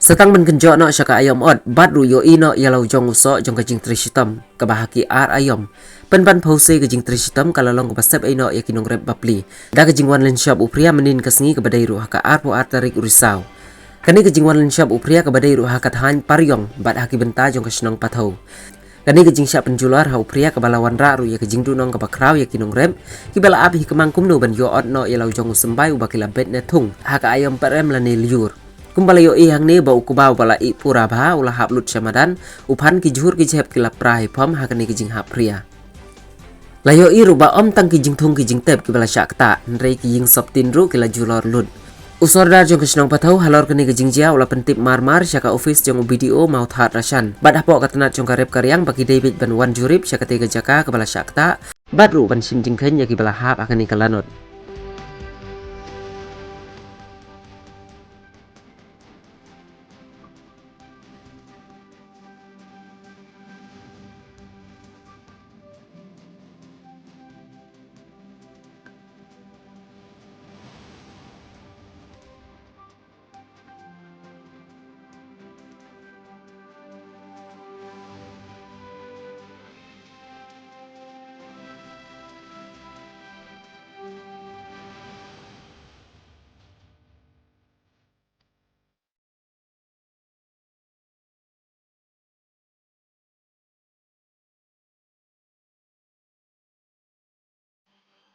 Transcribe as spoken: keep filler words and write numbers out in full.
Sa tang ban kynjoh noh sha ka aiom ot bad ruh ïohi noh ïa la u jong u soh jong ka jingtrei shitom kaba ha ki ar aiom. Pynban phew sei ka jingtrei shitom ka la long kaba sep ei noh ïa ki nongrep bapli da ka jingwan lynshop u phria mynhynnin ka sngi kaba dei ruh ha ka arphew ar tarik u Risaw. Kane ka jingwan lynshop u phria kaba dei ruh ha ka thaiñ Pariong bad ha ki bynta jong ka shnong Pathaw. Kane ka jingshah pynjulor ha u phria kaba la wanrah ruh ïa ka jingduhnong kaba khraw ïa ki nongrep kiba la ap hi ka mang kumno ban ïoh ot noh ïa la u jong u symbai uba ki la bet ne thung ha ka aiom pyrem lane lyiur. Kumba la ïohi hangne ba u kba uba la ih pura bha u la hap lut sha madan, u phan ki jhur ki jhep ki la pra hi phom ha kane ka jinghap phria. La ïohi ruh ba ym tang ki jingthung ki jingtep kiba la shah ktah, hynrei ki ïing soptin ruh ki la julor lut. U sordar jong ka shnong Pathaw halor kane ka jingjia u la pyntip mar mar sha ka office jong u B D O Mawthadraishan bad hapoh ka tnat jong ka rep ka riang ba ki dei beit ban wan jurip sha katei ka jaka kaba la shah ktah bad ruh ban shim jingkheiñ ïa kiba la hap ha kane ka lanot.